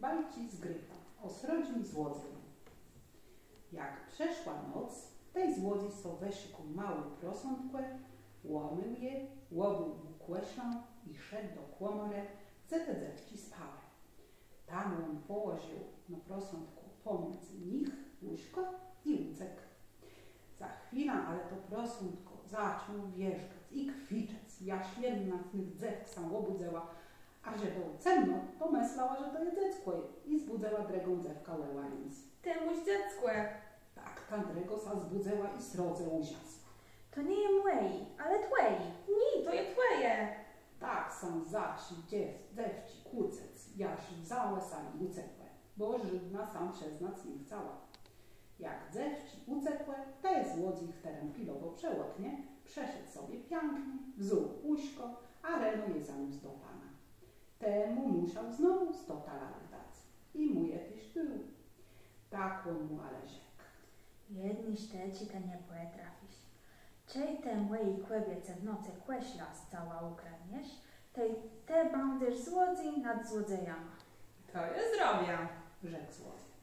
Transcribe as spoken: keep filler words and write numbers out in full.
Bajczi z Gryfã ò srodżim złodzejù. Jak przëszła noc, tej złodzéj so wëszëkôł małé prosątkò, òmëł je, òbùł mù kòszlã i szedł do kòmòrë, dze te dzéwczi spałë. Tam òn pòłożił no prosątkò pòmidzë nich łóżkò i ùcekł. Za chwilã ale to prosątkò zaczãło wierzgac i kwiczec, jaż jedna z nëch dzéwk sã òbùdzëła, a że bëło cemno, to mëslała, że to je dzeckò, i zbùdzëła drëgą dzéwkã òwaniãc. Të môsz dzeckò! Tak ta drëgô sã zbùdzëła i srodze ùrzasła. To nie je mòje, ale twòje. Nié, to je twòje! Tak sã zaczãłë dzéw- dzéwczi kłócëc, jaż wzãłë sã i ùcekłë, bò żódnô sã przëznac nie chcała. Jak dzéwczi ùcekłë, tej złodzéj, chtëren pilowôł przë òknie, przëszedł sobie piãknie, wzął łóżkò, a reno je zaniósł do pana. Ten mù mùszôł znowù sto talarów dac i mù je téż dôł. Tak òn mù ale rzekł: Jedny sztëczi të nie pòtrafisz. Czej të mòji kòbiece w nocë kòszlã z cała ùkradniesz, tej të bãdzesz złodzéj nad złodzejama. To jô zrobiã, rzekł złodzéj.